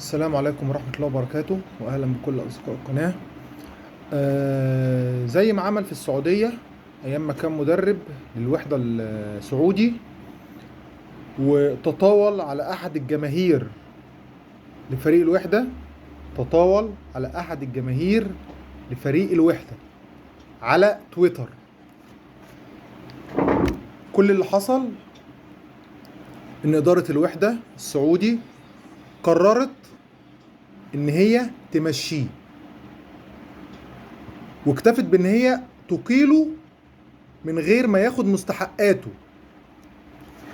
السلام عليكم ورحمة الله وبركاته، وأهلا بكل أصدقاء القناة. زي ما عمل في السعودية أيام ما كان مدرب للوحدة السعودي، وتطاول على أحد الجماهير لفريق الوحدة، تطاول على أحد الجماهير لفريق الوحدة على تويتر. كل اللي حصل إن إدارة الوحدة السعودي قررت إن هي تمشيه، واكتفت بإن هي تقيلة من غير ما ياخد مستحقاته،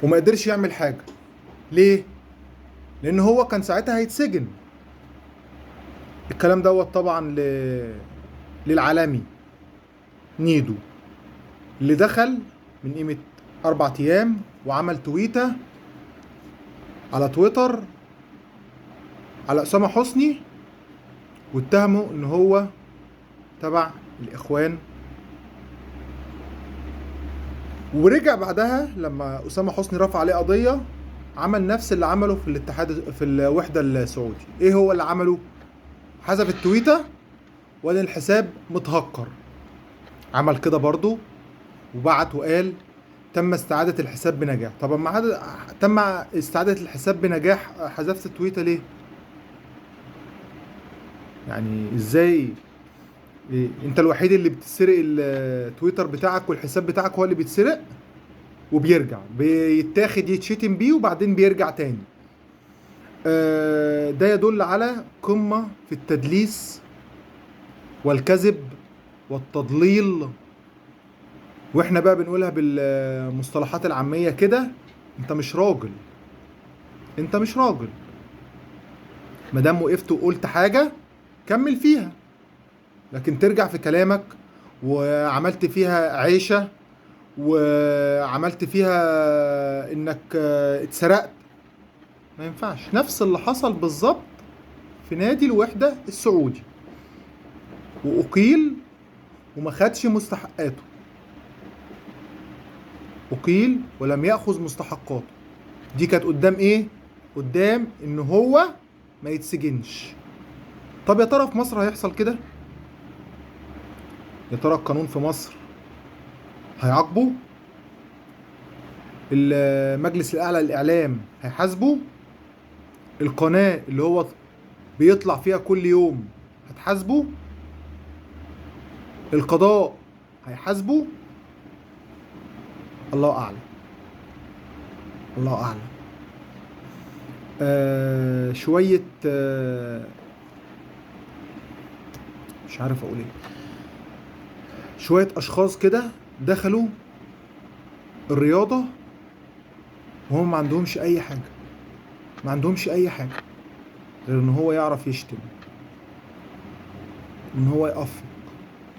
وما قدرش يعمل حاجة. ليه؟ لأن هو كان ساعتها هيتسجن. الكلام دوت طبعا للعالمي نيدو، اللي دخل من قيمة 4 أيام وعمل تويتة على تويتر على أسامة حسني، واتهمه إن هو تبع الإخوان. ورجع بعدها لما أسامة حسني رفع عليه قضية، عمل نفس اللي عمله في الاتحاد في الوحدة السعودي. إيه هو اللي عمله؟ حذف التويتة وقال الحساب متهكر. عمل كده برضو وبعت وقال تم استعادة الحساب بنجاح. طب اما تم استعادة الحساب بنجاح، حذفت التويتة ليه؟ يعني ازاي؟ إيه؟ انت الوحيد اللي بتسرق التويتر بتاعك والحساب بتاعك هو اللي بيتسرق وبيرجع بيتاخد يتشتم بيه وبعدين بيرجع تاني. ده يدل على قمة في التدليس والكذب والتضليل. واحنا بقى بنقولها بالمصطلحات العامية كده، انت مش راجل، انت مش راجل. مادام وقفت وقلت حاجة كمل فيها، لكن ترجع في كلامك وعملت فيها عيشة وعملت فيها انك اتسرقت، ما ينفعش. نفس اللي حصل بالظبط في نادي الوحدة السعودي، وأقيل وما خدش مستحقاته، أقيل ولم يأخذ مستحقاته. دي كانت قدام إيه؟ قدام إن هو ما يتسجنش. طب يا ترى في مصر هيحصل كده؟ يا ترى القانون في مصر هيعاقبه؟ المجلس الأعلى للإعلام هيحاسبه؟ القناة اللي هو بيطلع فيها كل يوم هتحاسبه؟ القضاء هيحاسبه؟ الله أعلم، الله أعلم. شوية مش عارف أقول إيه. شوية أشخاص كده دخلوا الرياضة وهم ما عندهمش أي حاجة، ما عندهمش أي حاجة غير إن هو يعرف يشتم، إن هو يأفق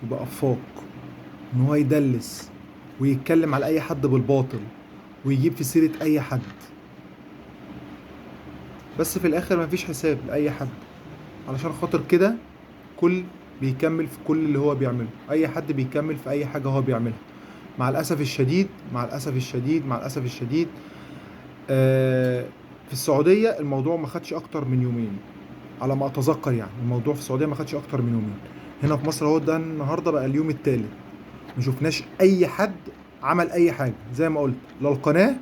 يبقى أفاق، إن هو يدلس ويتكلم على أي حد بالباطل ويجيب في سيرة أي حد، بس في الآخر مفيش حساب لأي حد. علشان خاطر كده كل بيكمل في كل اللي هو بيعمله، أي حد بيكمل في أي حاجة هو بيعملها. مع الأسف الشديد، مع الأسف الشديد، مع الأسف الشديد. في السعودية الموضوع ما خدش أكتر من يومين على ما أتذكر، يعني الموضوع في السعودية ما خدش أكتر من يومين. هنا في مصر اهو ده النهاردة بقى اليوم الثالث، ما شفناش أي حد عمل أي حاجة، زي ما قلت، لا القناة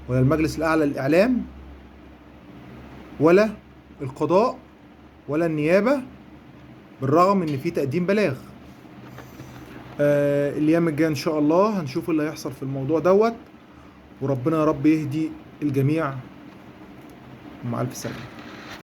ولا المجلس الأعلى للإعلام ولا القضاء ولا النيابة، بالرغم إن في تقديم بلاغ. الأيام الجاية إن شاء الله هنشوف اللي هيحصل في الموضوع دوت، وربنا يا رب يهدي الجميع. مع ألف سلامة.